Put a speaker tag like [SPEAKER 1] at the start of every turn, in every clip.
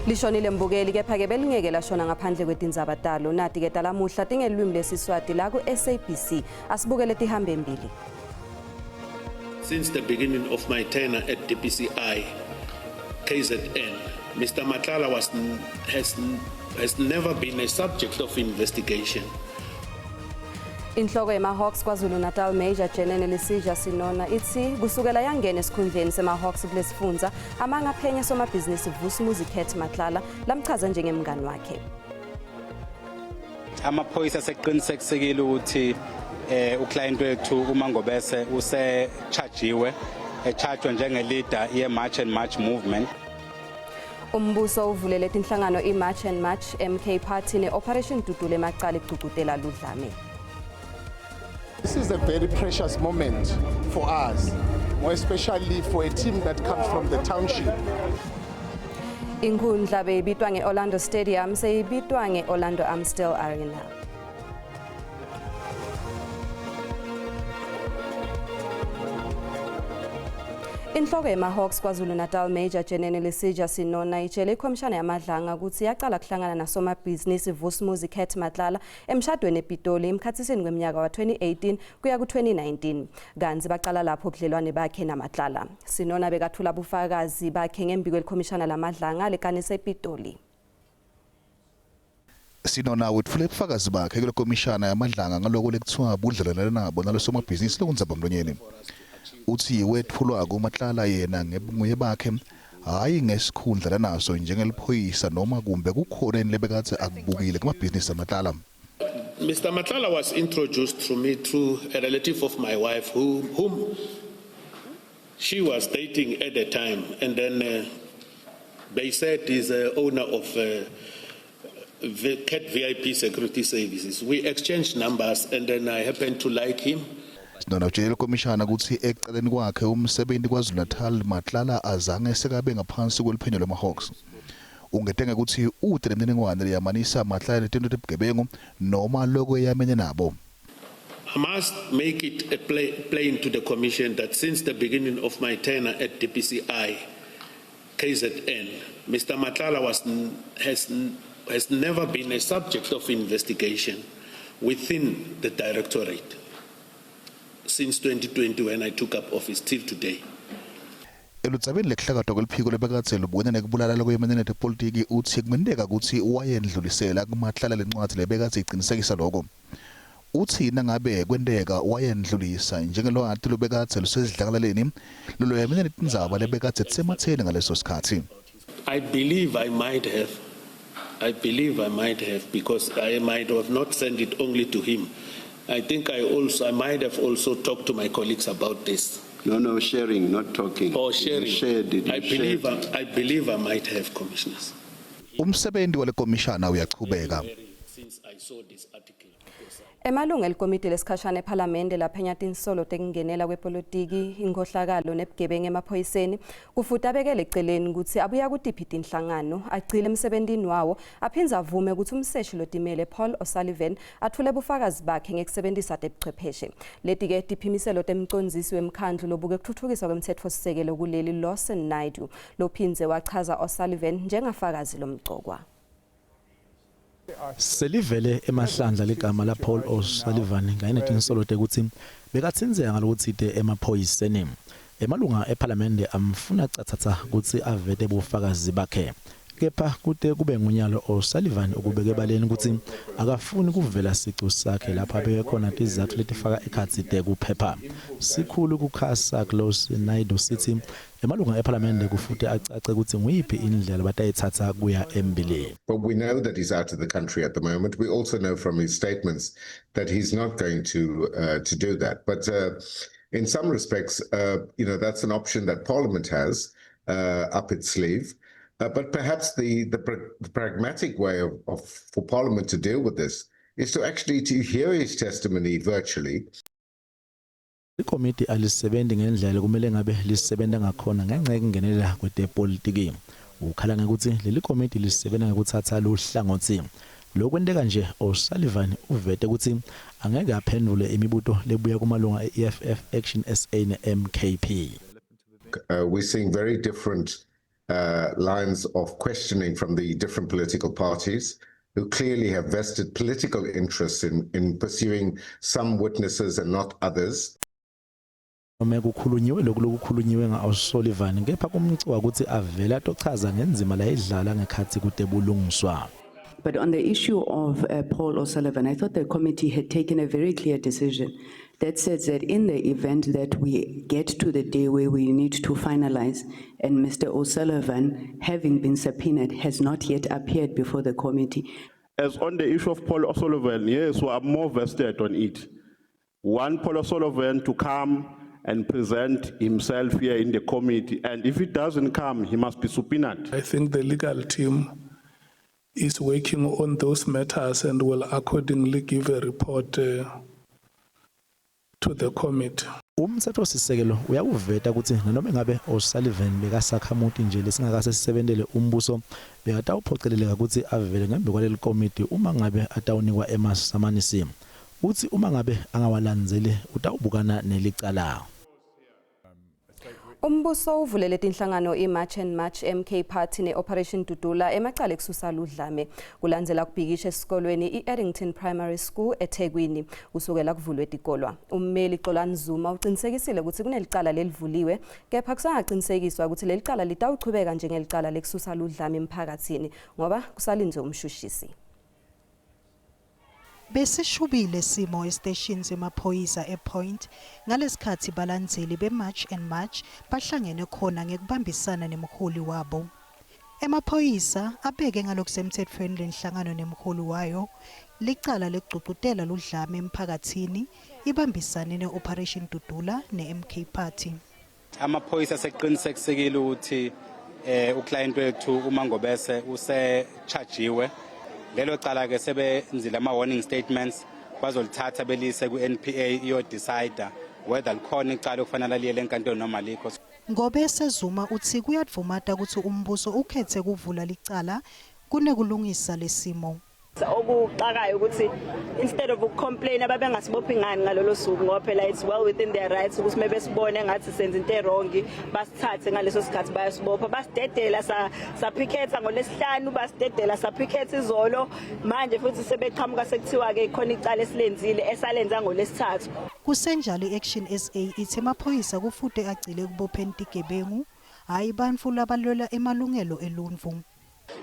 [SPEAKER 1] Lishonile mbukeli kepha-ke belingeke lashona ngaphandle kwetindzaba talo. Nati-ke talamuhla tingelulwimi lesiSwati la ku-SABC. Asibukele tihambe embili.
[SPEAKER 2] Since the beginning of my tenure at DPCI, KZN, Mr. Matlala was, has, has never been a subject of investigation.
[SPEAKER 1] Inhloko yema-Hawks KwaZulu-Natal Major Jenene Lesija Senona itsi kusukela yangena esikhundleni sema-Hawks kulesifundza amanga aphenye somabhizinisi Vusimuzi Cat Matlala lamchaza njengemngani wakhe.
[SPEAKER 3] Amaphoyisa sekuqinisekisekile ukuthi eh uclient wethu uMangobese use-chargiwe echargwa njenge-leader ye-March and March movement.
[SPEAKER 1] Umbuso uvulele tinhlangano i-March and March, MK Party ne-Operation Dudula emacala ekugcugcutela ludlame.
[SPEAKER 4] This is a very precious moment for us, more especially for a team that comes from the township.
[SPEAKER 1] Inkhundla beyibitwa nge-Orlando Stadium seyibitwa nge-Orlando Amstel Arena. Inhloko yema-Hawks KwaZulu-Natal Major Jenene Lesija Senona itshele ikhomishana yaMadlanga ukuthi yaqala kuhlangana nasomabhizinisi Vusimuzi Cat Matlala emshadweni ePitoli emkhathisini kweminyaka wa-2018 kuya ku-2019 kanti baqala lapho ubudlelwane bakhe naMatlala. Senona bekathula bufakazi bakhe ngembi kwelikhomishana laMadlanga lekanise ePitoli.
[SPEAKER 5] Senona wetfule ubufakazi bakhe kule komishana yaMadlanga ngaloko lekuthiwa budlelwane nabo nalosomabhizinisi lokundzabamlonyeni. Uthi wetfulwa kuMatlala yena ngebunguye bakhe hhayi ngesikhundla lanaso njengeliphoyisa noma kumbe kukhona yini lebekatsi akubukile kumabhizinisi aMatlala.
[SPEAKER 2] Mr. Matlala was introduced to me through a relative of my wife whom she was dating at the time, and then they said he's the owner of the Cat VIP Security Services. We exchanged numbers and then I happened to like him.
[SPEAKER 5] Senona utshele ikomishana ukuthi ekucaleni kwakhe umsebenzi KwaZulu-Natal Matlala azange sekabe ngaphansi kweliphenyo lwema-Hawks. Ungete ngekuthi ute lemininingwane leyamanisa Matlala netento tebugebengu noma loko eyamene nabo.
[SPEAKER 2] I must make it a plain to the Commission that since the beginning of my tenure at DPCI, KZN, Mr. Matlala has never been a subject of investigation within the Directorate since 2020 when I took up office till today.
[SPEAKER 5] Eludzabeni lekuhlakatwa kweliphiko lebekatsi lubukene nekubulala lokuyemene netepolitiki uthi kungenteka ukuthi wayendlulisela kuMatlala lencwadzi lebekatsi icinisekisa lokho. Uthi nangabe kwenteka wayendlulisa njengelwati lobekatsi lusesidlangalaleni loloyamene netindzaba lebekatsi tisematheni ngaleso sikhatsi.
[SPEAKER 2] I believe I might have. I believe I might have because I might have not sent it only to him. I think I might have also talked to my colleagues about this.
[SPEAKER 6] No, sharing, not talking.
[SPEAKER 2] Oh, sharing.
[SPEAKER 6] You shared it. You
[SPEAKER 2] I believe
[SPEAKER 6] shared
[SPEAKER 2] I believe I might have, commissioners.
[SPEAKER 5] Umsebenzi wale komishana uyachubeka.
[SPEAKER 2] Since I saw this article.
[SPEAKER 1] Emalungu elikomiti lesikhashana ephalamende laphenya tinsolo tekungenela kwepolitiki, inkhohlakalo nebugebengu emaphoyiseni kufuta abekele eceleni kutsi abuya kutiphi tinhlangano agcile emsebentini wawo aphindze avume kutsi umseshi lotimele Paul O'Sullivan atfule bufakazi bakhe ngekusebentisa tebuchwepheshe. Leti-ke tiphimiselo temcondzisi wemkhandlu lobuke kutfutfukiswa kwemtsetfosisekelo kuleli Lawson Naidoo lophindze wachaza O'Sullivan njengafakazi lomcokwa.
[SPEAKER 7] Selivele emahlandla ligama la Paul O'Sullivan kanye netinsolo tekutsi bekatsintseka ngalokutsite emaphoyiseni. Emalunga ephalamende amfuna catsatsa kutsi avete bufakazi bakhe. Kepha kute kube ngunyalo O'Sullivan ukubeke ebaleni kutsi akafuni kuvela sicu sakhe lapho abeke khona tizatfu letifaka ekhatsi tekuphepha. Sikhulu kukhasa Lawson Naidoo sithi emalunga ephalamende kufute acace kutsi nguyiphi indlela batayitsatsa kuya embili.
[SPEAKER 8] But we know that he's out of the country at the moment. We also know from his statements that he's not going to do that. But in some respects, that's an option that Parliament has up its sleeve. But perhaps the pragmatic way for Parliament to deal with this is to actually to hear his testimony virtually.
[SPEAKER 7] Ikomiti alisebenzi ngendlela kumele ngabe lisebenza ngakhona ngenxa yekungenelela kwetepolitiki. Ukhala ngekuthi leli komiti lisebenza ngekuthatha luhlangothi. Lokwenteka nje O'Sullivan uvete ukuthi angeke aphendvule imibuto lebuya kumalunga e-EFF, Action SA ne-MKP.
[SPEAKER 8] We're seeing very different lines of questioning from the different political parties who clearly have vested political interests in pursuing some witnesses and not others.
[SPEAKER 7] Noma kukhulunyiwe lokhu lokukhulunyiwe nga-O'Sullivan, kepha kumcoka kutsi avele atochaza ngendzima layidlala ngekhatsi kutebulungiswa.
[SPEAKER 9] But on the issue of Paul O'Sullivan, I thought the committee had taken a very clear decision that says that in the event that we get to the day where we need to finalize, and Mr. O'Sullivan, having been subpoenaed, has not yet appeared before the committee.
[SPEAKER 10] As on the issue of Paul O'Sullivan, yes, we are more vested on it. One Paul O'Sullivan to come and present himself here in the committee, and if he doesn't come, he must be subpoenaed.
[SPEAKER 11] I think the legal team is working on those matters and will accordingly give a report to the committee.
[SPEAKER 7] Umtsetfosisekelo uyakuveta kutsi nanoma ngabe O'Sullivan bekasakhamuti nje lesingakase sisebentele umbuso, bekatawuphoceleleka kutsi avele ngembi kwaleli komiti uma ngabe atawunikwa emasamanisi. Utsi uma ngabe angawalandzeli, utawubukana nelicala.
[SPEAKER 1] Umbuso uvulele tinhlangano i-March and March, MK Party ne-Operation Dudula emacala ekususa ludlame kulandzela kubhikisha esikolweni i-Addington Primary School eThekwini kusukela kuvulwe tikolwa. Ummeli Xolani Zuma uqinisekisile ukuthi kunelicala lelivuliwe, kepha kusangaqinisekiswa ukuthi leli cala litawuchubeka njengelicala lekususa ludlame emphakathini ngoba kusalindwe umshushisi.
[SPEAKER 12] Besishubile simo esiteshini semaphoyisa ePoint ngalesikhatsi balandzeli beMarch and March bahlangene khona ngekubambisana nemholi wabo. Emaphoyisa abeke ngalokusemtsetfweni lenhlangano nemholi wayo licala lekugcugcutela ludlame emphakatsini ibambisane ne-Operation Dudula ne-MK Party.
[SPEAKER 3] Amaphoyisa seqinisekisekile ukuthi uclient wethu uMangobese use-chargiwe. Lelo cala ke sebenzile ama warning statements, bazolithatha belise ku-NPA iyo-decide whether likhona icala okufanele liyele enkantolo noma likho.
[SPEAKER 12] Ngobese Zuma utsi kuyadvumata kutsi umbuso ukhetse kuvula licala kunekulungisa lesimo.
[SPEAKER 13] Okuxakayo ukuthi instead of ukucomplain, ababengasibophi ngani ngalolo suku? Ngoba phela it's well within their rights ukuthi mebesibone ngathi senza into e-wrong, basithathe ngaleso sikhathi bayasibopha. Basidedela saphikhetha ngolesihlanu, basidedela saphikhetha izolo, manje futhi sebeqhamuka sekuthiwa ke khona icala esilenzile esalenza ngolesithathu.
[SPEAKER 12] Kusenjalo, i-Action SA itsi emaphoyisa kufute agcile ekubopheni tigebengu, hhayi bantfu labalwela emalungelo eluntfu.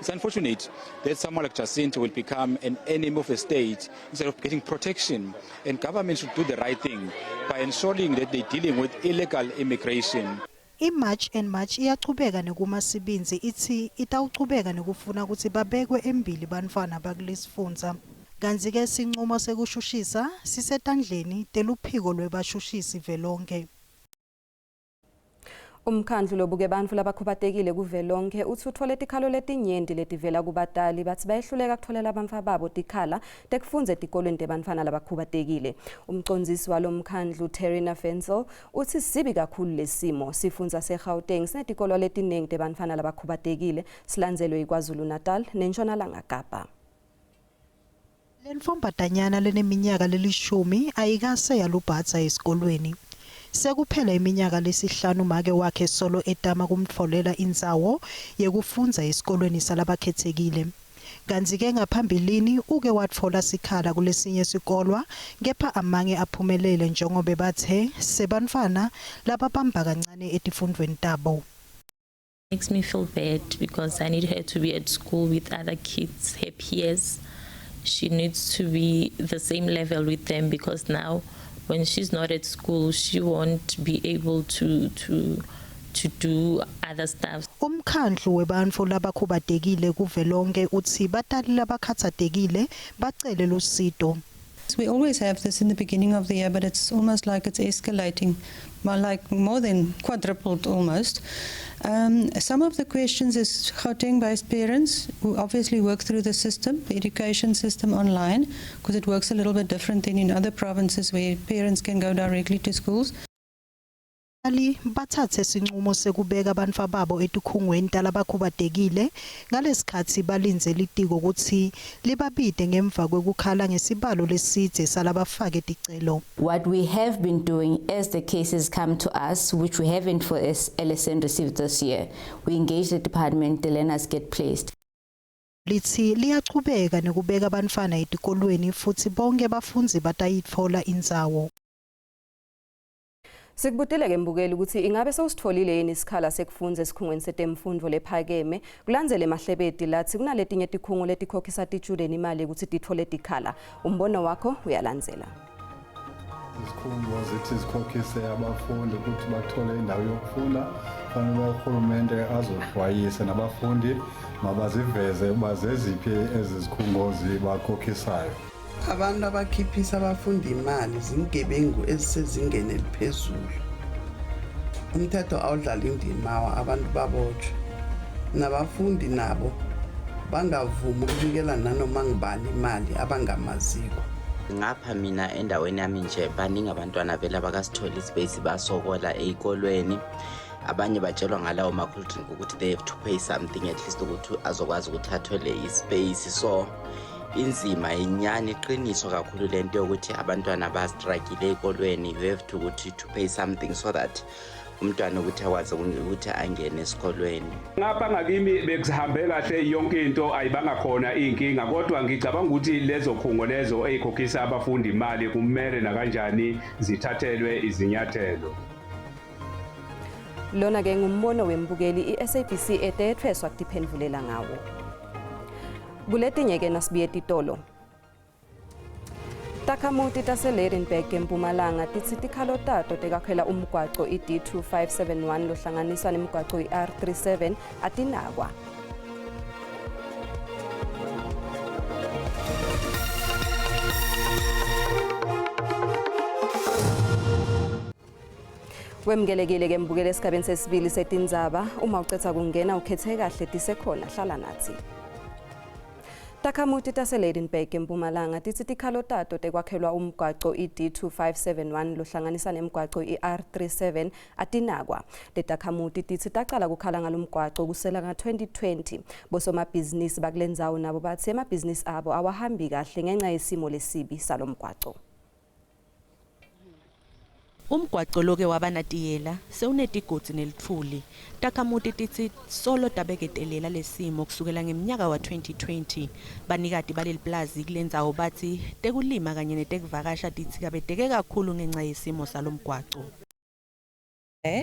[SPEAKER 14] It's unfortunate that someone like Jacinta will become an enemy of the state instead of getting protection. And government should do the right thing by ensuring that they're dealing with illegal immigration.
[SPEAKER 12] I-March and March iyachubeka nekuma sibindzi, itsi itawuchubeka nekufuna kutsi babekwe embili bantfwana bakulesifundza. Kantsi-ke sincumo sekushushisa sisetandleni teluphiko lwebashushisi velonke.
[SPEAKER 1] Umkhandlu lobuke bantfu labakhubatekile kuvelonke utsi utfole tikhalo letinyenti letivela kubatali batsi bayehluleka kutfolela bantfwana babo tikhala tekufundza etikolweni tebantfwana labakhubatekile. Umcondzisi walomkhandlu Terina Fensel utsi sibi kakhulu lesimo. Sifundza seGauteng sinetikolo letiningi tebantfwana labakhubatekile, silandzelwe iKwaZulu Natal neNtshonalanga Kapa.
[SPEAKER 12] Lentfombatanyana leneminyaka lelishumi ayikase yalubhadza esikolweni. Sekuphela iminyaka lesihlanu make wakhe solo etama kumtfolela indzawo yekufundza esikolweni salabakhethekile. Kantsi-ke ngaphambilini uke watfola sikhala kulesinye sikolwa, kepha amange aphumelele njengobe bathe sebantfwana lababamba kancane etifundvweni tabo.
[SPEAKER 15] Makes me feel bad because I need her to be at school with other kids, her peers. She needs to be the same level with them because now when she's not at school, she won't be able to do other stuff.
[SPEAKER 12] Umkhandlu webantfu labakhubatekile kuvelonke utsi batali labakhatsatekile bacele lusito.
[SPEAKER 16] We always have this in the beginning of the year, but it's almost like it's escalating, more like more than quadrupled almost. Some of the questions is Gauteng-based parents who obviously work through the system, the education system online, because it works a little bit different than in other provinces where parents can go directly to schools.
[SPEAKER 12] Batali batsatse sincumo sekubeka bantfwababo etikhungweni talabakhubatekile ngalesikhatsi balindze litiko kutsi libabite ngemva kwekukhala ngesibalo lesidze salabafake ticelo.
[SPEAKER 17] What we have been doing as the cases come to us, which we haven't for LSN received this year, we engage the department, the learners get placed.
[SPEAKER 12] Litsi liyachubeka nekubeka bantfwana etikolweni futsi bonkhe bafundzi batayitfola indzawo.
[SPEAKER 1] Sikubutile-ke mbukeli ukuthi ingabe sewusitfolile yini isikhala sekufundza esikhungweni setemfundvo lephakeme kulandzele emahlebeti lathi kunaletinye tikhungo letikhokhisa titshudeni imali ukuthi titfole tikhala. Umbono wakho uyalandzela.
[SPEAKER 18] Izikhungo zithi zikhokhise abafundi ukuthi bathole indawo yokufunda, fanele urhulumente azohlwayise nabafundi mabaziveze uba zeziphi ezi zikhungo zibakhokhisayo.
[SPEAKER 19] Abantu abakhiphisa abafundi imali zingebengu ezisezingeni eliphezulu. Umthetho awudlali indima, abantu babotshwe. Nabafundi nabo bangavumi ukunikela nanoma ngibani imali abangamaziko.
[SPEAKER 20] Ngapha mina endaweni yami nje baningi abantwana vele abakasitholi ispace, basokola ey'kolweni. Abanye batshelwa ngalawo ma-cool drink ukuthi they have to pay something at least ukuthi azokwazi ukuthi athole ispace. So inzima inyani iqiniso kakhulu lento yokuthi abantwana bastruggle ey'kolweni, you have to ukuthi to pay something so that umntwana ukuthi akwazi ukuthi angene esikolweni.
[SPEAKER 21] Ngapha ngakimi bekusihambe kahle yonke into, ayibanga khona iy'nkinga, kodwa ngicabanga ukuthi lezo khungo lezo ey'khokhisa abafundi imali kumele nakanjani zithathelwe izinyathelo.
[SPEAKER 1] Lona-ke ngumbono wembukeli i-SABC etethweswa kutiphendvulela ngawo. Kuletinye-ke nasibuye titolo. Takhamuti taseLydenburg eMpumalanga titsi tikhalo tato tekakhela umgwaco i-D2571 lohlanganiswa nemigwaco i-R37 atinakwa. Wemukelekile-ke mbukeli esigabeni sesibili setindzaba. Uma ucetha kungena ukhethe kahle tisekhona, hlala nathi. Takhamuti taseLydenburg eMpumalanga titsi tikhalo tato tekwakhelwa umgwaco i-D2571 lohlanganisa nemgwaco i-R37 atinakwa. Letakhamuti titsi tacala kukhala ngalomgwaco kusela nga-2020. Bosomabhizinisi bakulendzawo nabo batsi emabhizinisi abo awahambi kahle ngenca yesimo lesibi salomgwaco.
[SPEAKER 22] Umgwaco loke waba natiyela sewunetigodzi nelitfuli. Takhamuti titsi solo tabeketelela lesimo kusukela ngeminyaka wa-2020. Banikati baleli plazi kulendzawo batsi tekulima kanye netekuvakasha titsikabeteke kakhulu ngenca yesimo salomgwaco.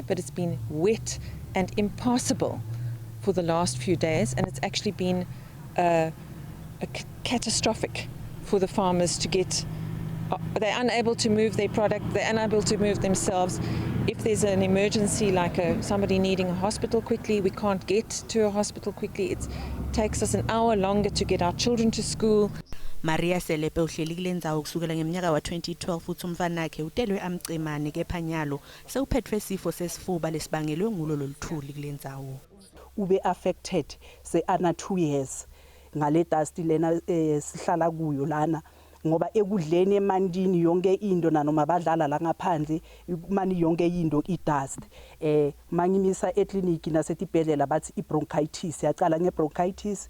[SPEAKER 23] But it's been wet and impassable for the last few days, and it's actually been catastrophic for the farmers to get. They're unable to move their product, they're unable to move themselves. If there's an emergency, like somebody needing a hospital quickly, we can't get to a hospital quickly. It takes us an hour longer to get our children to school.
[SPEAKER 22] Maria Selepe uhleli kulendzawo kusukela ngeminyaka wa-2012, uthi umfanakhe utelwe amcemane kepha nyalo sewuphetfwe sifo sesifuba lesibangelwe ngulo loluthuli kulendzawo.
[SPEAKER 24] Ube affected se ana 2 years ngale dust lena sihlala kuyo lana, ngoba ekudleni, emandini, yonke into, nanoma badlala la ngaphandle mani yonke into i-dust. Mangimisa ekliniki nasetibhedlela bathi i-bronchitis, yacala nge-bronchitis,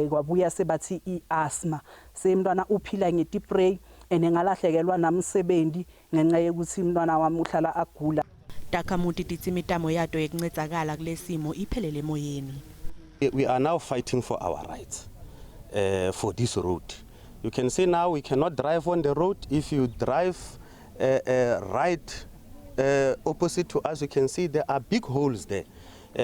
[SPEAKER 24] kwabuya sebathi i-asthma. Semntwana uphila ngeti-spray and ngalahlekelwa namsebenzi ngenxa yokuthi umntwana wami uhlala agula.
[SPEAKER 22] Takhamuti titsi imitamo yato yekuncedzakala kulesimo iphelele emoyeni.
[SPEAKER 25] We are now fighting for our rights for this road. You can see now we cannot drive on the road. If you drive right opposite to us, you can see there are big holes there.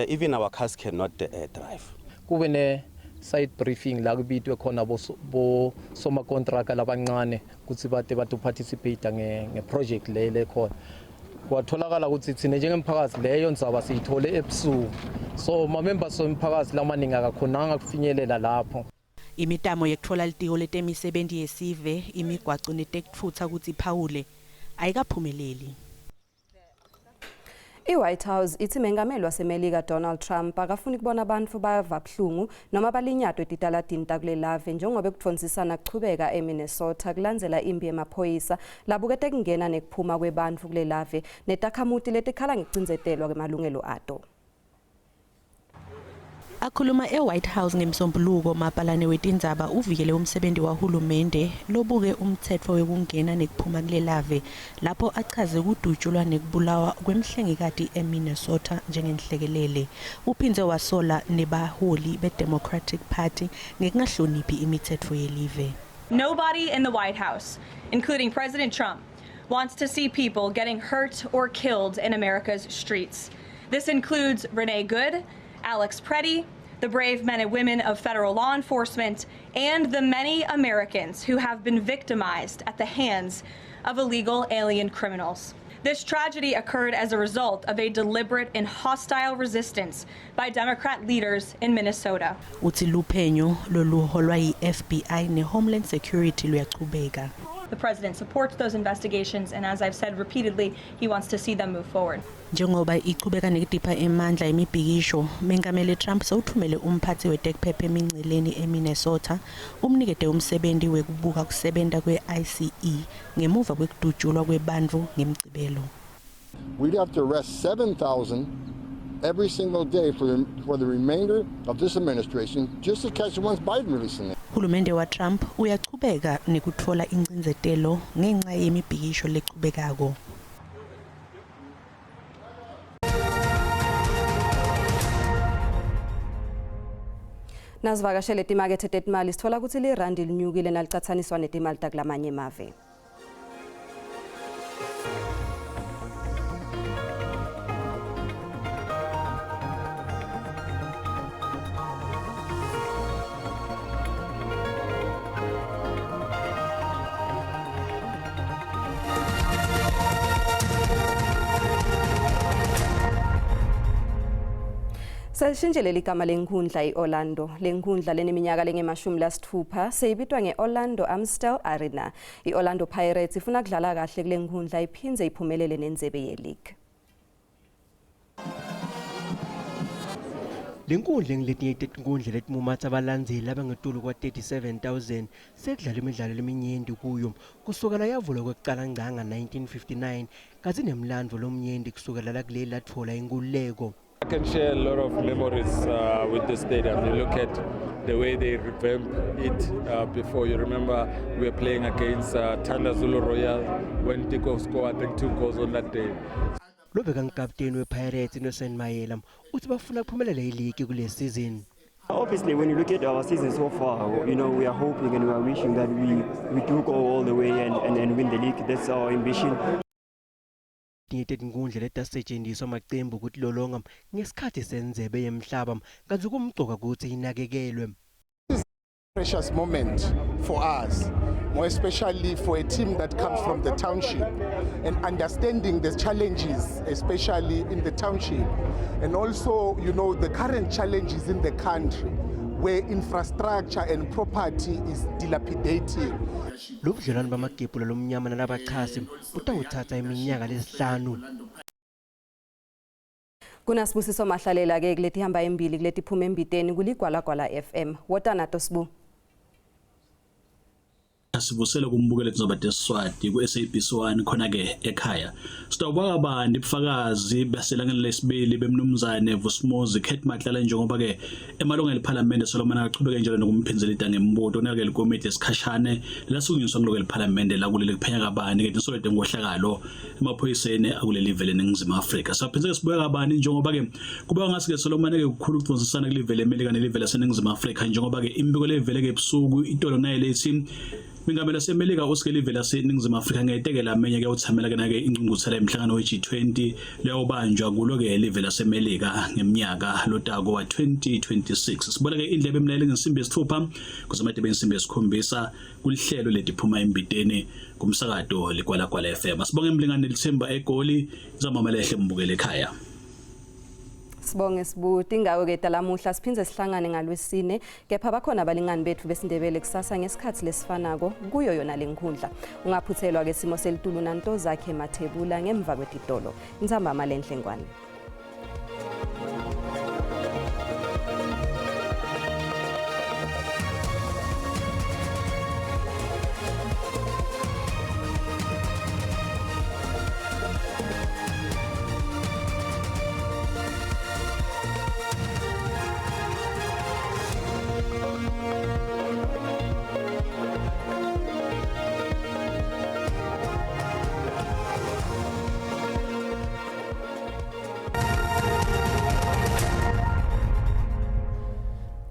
[SPEAKER 25] Even our cars cannot drive.
[SPEAKER 26] Kube ne site briefing la kubitwe khona bo somakontraka labancane kutsi bate bato participate nge project le lekhona. Kwatholakala ukuthi thina njengemphakathi leyo ndzaba siyithole ebusuku, so ma-members omphakathi lamaningi akakhonanga kufinyelela lapho.
[SPEAKER 22] Imitamo yekutfola litiko letemisebenti yesive, imigwaco netekutfutsa kutsi iphawule ayikaphumeleli.
[SPEAKER 1] I-White House ithi mengameli waseMelika Donald Trump akafuni kubona abantu bava buhlungu noma balinyatwe etitaladini takulelave njengoba kutfonsisana kuchubeka eMinnesota kulandzela impi yemaphoyisa labukete kungena nekuphuma kwebantfu kulelave netakhamuti letikhala ngekucindzetelwa kwemalungelo ato.
[SPEAKER 22] Akhuluma eWhite House ngemsombuluko mabhalane wetindzaba uvikele umsebenzi wahulumende lobuke umtsetfo wekungena nekuphuma kulelave lapho achaze kudutshulwa nekubulawa kwemhlengikati eMinnesota njengenhlekelele. Uphindze wasola nebaholi beDemocratic Party ngekungahloniphi imitsetfo yelive.
[SPEAKER 2] Nobody in the White House, including President Trump, wants to see people getting hurt or killed in America's streets. This includes Renee Good, Alex Pretti, the brave men and women of federal law enforcement, and the many Americans who have been victimized at the hands of illegal alien criminals. This tragedy occurred as a result of a deliberate and hostile resistance by Democrat leaders in Minnesota.
[SPEAKER 22] Uthi luphenyo loluholwa yi-FBI ne-Homeland Security luyachubeka.
[SPEAKER 2] The president supports those investigations, and as I've said repeatedly, he wants to see them move forward.
[SPEAKER 22] Njengoba ichubeka nekudipha emandla emibhikisho, Mengameli Trump sewuthumele umphathi wetekuphepha emingceleni eMinnesota umnikete umsebenzi wekubuka kusebenta kwe-ICE ngemuva kwekudutshulwa kwebantfu ngemgcibelo.
[SPEAKER 4] We'd have to arrest 7,000 every single day for the remainder of this administration just to catch the ones Biden releasing.
[SPEAKER 22] Hulumende waTrump uyachubeka nekutfola incindzetelo ngenca yemibhikisho lechubekako.
[SPEAKER 1] Nasivakashele timakethe tetimali sithola ukuthi lirandi linyukile nalicatsaniswa netimali takulamanye emave. Selishintshile ligama lenkhundla i-Orlando. Lenkhundla leneminyaka lengemashumi lasitfupha seyibitwa nge-Orlando Amstel Arena. I-Orlando Pirates ifuna kudlala kahle kule nkhundla iphindze iphumelele nendzebe ye-league.
[SPEAKER 5] Lenkundla engiletinye tetinkundla letimumatsa abalandzeli abangetulu kwa-37,000 sekudlala imidlalo leminyenti kuyo kusukela yavulwa kwekucala ngca nga-1959 kantsi nemlandvo lomnyenti kusukela lakuleli latfola inkhululeko.
[SPEAKER 6] I can share a lot of memories with the stadium. You look at the way they revamped it before. You remember we were playing against Thanda Zulu Royal when Tiko scored, I think, two goals on that day.
[SPEAKER 5] Lobeka ngukapteni wePirates Innocent Mayela uthi bafuna kuphumelela iligi kule season.
[SPEAKER 8] Obviously, when you look at our season so far, we are hoping and we are wishing that we do go all the way and win the league. That's our ambition.
[SPEAKER 5] Letinye tetinkundla letasetjentiswa amacembu kutilolonga ngesikhathi sendzebe yemhlaba kantsi kumcoka kutsi inakekelwe.
[SPEAKER 9] Precious moment for us, more especially for a team that comes from the township and understanding the challenges, especially in the township, and also, the current challenges in the country where infrastructure and property is dilapidating.
[SPEAKER 5] Lobudlelwane bamagebhula lomnyama nalabachasi butawutsatsa iminyaka lesihlanu.
[SPEAKER 1] Kunasibusiso Mahlalela ke kuleti hamba embili kuleti phuma embiteni kuligwalagwala FM. Wota nato Sibu.
[SPEAKER 27] Asivusele kumbukele tindzaba tesiswati ku-SABC 1 khona-ke ekhaya. Sitawubuka kabanti ubufakazi baselangeni lesibili bemnumzane Vusimuzi Cat Matlala njengoba-ke emalunga eliphalamende solomana achubeke njalo nokumphinzelita ngembuto nake likomiti lesikhashane lelasukunyiswa ngiloko eliphalamende lakuleli kuphenya kabani ke tinsolo tenkohlakalo emaphoyiseni akuleli vele eNingizimu Afrika. Saphindze sibuka kabani njengoba-ke kuba ngasi-ke solomane-ke kukhulu ukudonsisana kulivele eMelika nelivele laseNingizimu Afrika njengoba-ke imibiko levele-ke ebusuku itolo naye lethi Mengameli waseMelika usike live laseNingizimu Afrika ngetekela amenye ke uthamela ke nake ingqungquthela emhlangano we-G20 leyobanjwa kulo ke live laseMelika ngeminyaka lotako wa-2026. Sibona ke indlebe emlayele ngensimbi yesithupha kuze insimbi yesikhombisa kulihlelo letiphuma embiteni kumsakato Ligwalagwala FM. Asibonge emlingane Lithemba eGoli, izamama lehle mbukele ekhaya.
[SPEAKER 1] Sibonge Sibuti ingawo ke talamuhla siphindze sihlangane ngalwesine kepha bakhona abalingani bethu besindebele kusasa ngesikhathi lesifanako kuyo yona lenkhundla. Ungaphuthelwa ke simo selitulu nanto zakhe Mathebula ngemva kwetitolo. Intsambama lenhle ngwane.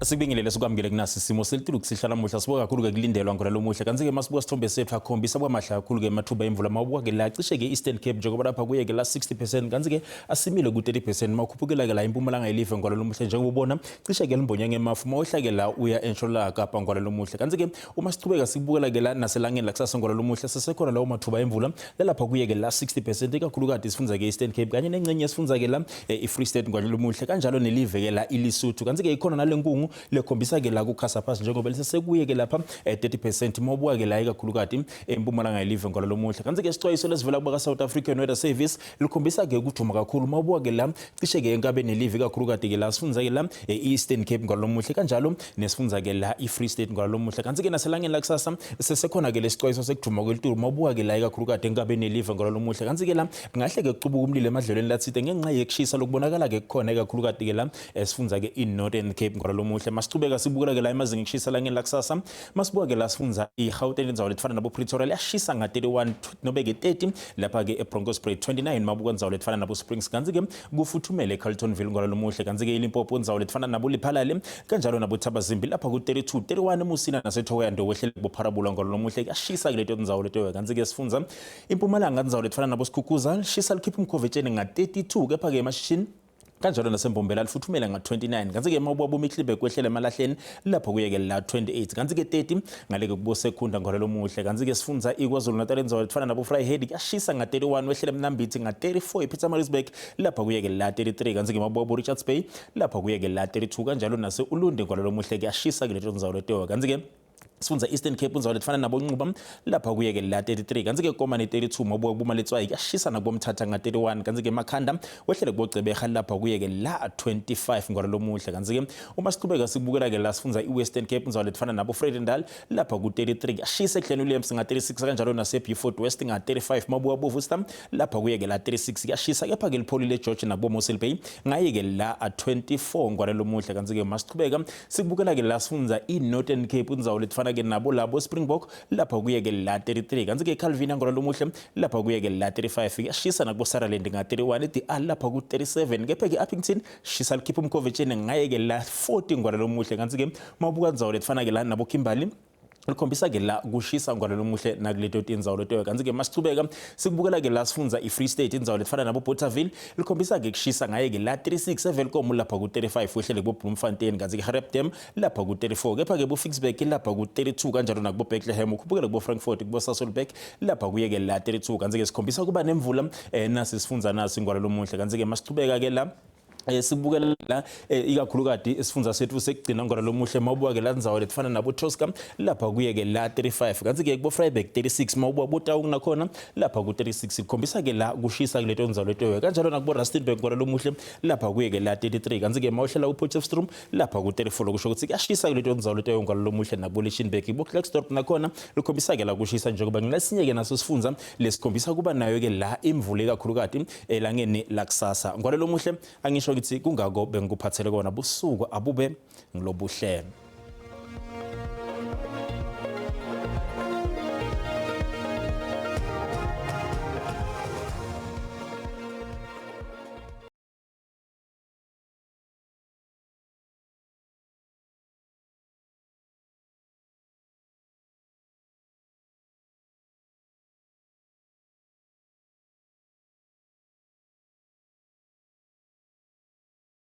[SPEAKER 3] Sikubingelele sikwamukele kunasi isimo selitulu kusihla namuhla. Sibuka kakhulu-ke kulindelwa ngona lomuhla, kanti-ke masibuka sithombe sethu akhombisa kwamahle kakhulu-ke amathuba emvula. Mawubuka-ke la cishe-ke Eastern Cape njengoba lapha kuye-ke la 60%, kanti-ke asimile ku-30 percent. Mawukhuphukela-ke la impumalanga yelive ngona lomuhla njengoba ubona cishe-ke limbonya ngemafu, mawehla-ke la uya entshonalanga Kapa ngona lomuhla. Kanti-ke uma sichubeka sikubukela-ke la naselangeni lakusasa ngona lomuhla sesekhona lawo mathuba emvula lalapha kuye-ke la 60 percent, ikakhulukati sifundza-ke Eastern Cape kanye nengcenye esifundza-ke la i-Free State ngona lomuhla, kanjalo nelive-ke la iLesotho. Kanti-ke ikhona nale nkungu lekhombisa-ke la kukhasa phasi njengoba lisesekuye-ke lapha 30 percent mawubuka-ke la ikakhulukati empumalanga yelive ngona lomuhla. Kanti-ke isixwayiso lesivela kubaka-South African Weather Service likhombisa-ke ukuduma kakhulu mawubuka-ke la cishe-ke enkabe nelive ikakhulukati-ke la sifundza-ke la e-Eastern Cape ngona lomuhla, kanjalo nesifundza-ke la i-Free State ngona lomuhla. Kanti-ke naselangeni lakusasa sesekhona-ke lesixwayiso sekuduma kwelitulu mawubuka-ke la ikakhulukati enkabe nelive ngona lomuhla. Kanti-ke la kungahle-ke kucubuka umlilo emadlelweni latsite ngenxa yekushisa lokubonakala-ke kukhona ikakhulukati-ke la esifundza-ke i-Northern Cape ngona lomuhla. Masichubeka sibukela-ke la emazinga ekushisa langeni lakusasa, masibuka-ke la sifundza i-Gauteng indzawo letifana nabo Pretoria liyashisa nga-31 nobe-ke 30, lapha-ke eBronkhorstspruit 29 mabuka indzawo letifana nabo Springs. Kanti-ke kufuthumele eCarltonville ngona lomuhle. Kanti-ke iLimpopo indzawo letifana nabo Lephalale kanjalo nabo Thabazimbi lapha ku-32 31, eMusina naseThohoyandou wehlele kuboPharabula ngona lomuhle, kuyashisa kuleto tindzawo leto. Kanti-ke sifundza impumalanga indzawo letifana nabo Sikhukhuza lishisa likhipha umkhovetsheni nga-32, kepha-ke emashishini kanjalo nasembombela lifuthumele nga-29. Kanti-ke mawubuka boMiddelburg kwehlela emalahleni lapho kuye-ke la 28, kanti-ke 30 ngale-ke kubosekhunda ngona lomuhle. Kanti-ke sifundza iKwaZulu Natal indzawo letifana nabo Vryheid kuyashisa nga-31, wehlele eMnambithi nga-34, ePietermaritzburg lapha kuye-ke la 33. Kanti-ke mawubuka bo-Richards Bay lapha kuye-ke la 32, kanjalo nase-Ulundi ngona lomuhle kuyashisa kuleto ndzawo leto. Kanti-ke sifundza Eastern Cape indzawo letifana nabonquba lapha kuye-ke la 33, kanti-ke koma ne-32 mabuka kubuma letswayi kuyashisa nakubomthatha nga-31. Kanti-ke emakhanda wehlele kubogcebeha lapha kuye-ke la 25 ngona lomuhle. Kanti-ke uma sichubeka sikubukela-ke la sifundza i-Western Cape indzawo letifana nabo Vredendal lapha ku-33 kuyashisa, eGlen Williams nga-36, kanjalo nase-Beaufort West nga-35. Mabuka boVuster lapha kuye-ke la 36 kuyashisa, kepha-ke lipholile eGeorge nakubo Mossel Bay ngaye-ke la 24 ngona lomuhle. Kanti-ke uma sichubeka sikubukela-ke la sifundza i-Northern Cape indzawo letifana-ke nabo labo Springbok lapha kuye-ke la 33. Kanti-ke Calvin ngona lomuhle lapha kuye-ke la 35 kuyashisa, nakubo Saraland nga-31, eDR lapha ku-37, kepha-ke Upington shisa likhipha umkhovetsheni ngaye-ke la 40 ngona lomuhle. Kanti-ke mawubuka indzawo letifana-ke la nabo Kimberley likhombisa-ke la kushisa ngona lomuhle nakuleto tindzawo leto. Kanti-ke masichubeka sikubukela-ke la sifundza i-Free State indzawo letifana nabo Bothaville likhombisa-ke kushisa ngaye-ke la 36, eWelkom lapha ku-35 wehlele kubo Bloemfontein. Kanti-ke Gariep Dam lapha ku-34, kepha-ke bo-Ficksburg lapha ku-32, kanjalo nakubo Bethlehem ukhuphukele kubo Frankfurt kubo Sasolburg lapha kuye-ke la 32. Kanti-ke sikhombisa kuba nemvula nasi sifundza nasi ngona lomuhle. Kanti-ke masichubeka-ke la sibukela la ikakhulukati isifundza sethu sekugcina ngona lomuhle, mawubuka ke la ndzawo letifana nabo Tosca lapha kuye ke la 35, kanti ke kubo Vryburg 36, mawubuka boTaung nakhona lapha ku 36 ikhombisa ke la kushisa kuleto ndzawo leto, kanjalo nakubo Rustenburg ngona lomuhle lapha kuye ke la 33. Kanti ke mawuhlela ku Potchefstroom lapha ku 34, lokusho ukuthi kuyashisa kuleto ndzawo leto ngona lomuhle, nakubo Lichtenburg, bo Klerksdorp nakhona likhombisa ke la kushisa, njengoba ngilesinye ke naso sifundza lesikhombisa kuba nayo ke la imvula ikakhulukati elangeni lakusasa. Ngwalo lomuhle angisho ukuthi kungako bengikuphathele kona. Busuku abube ngilobuhle.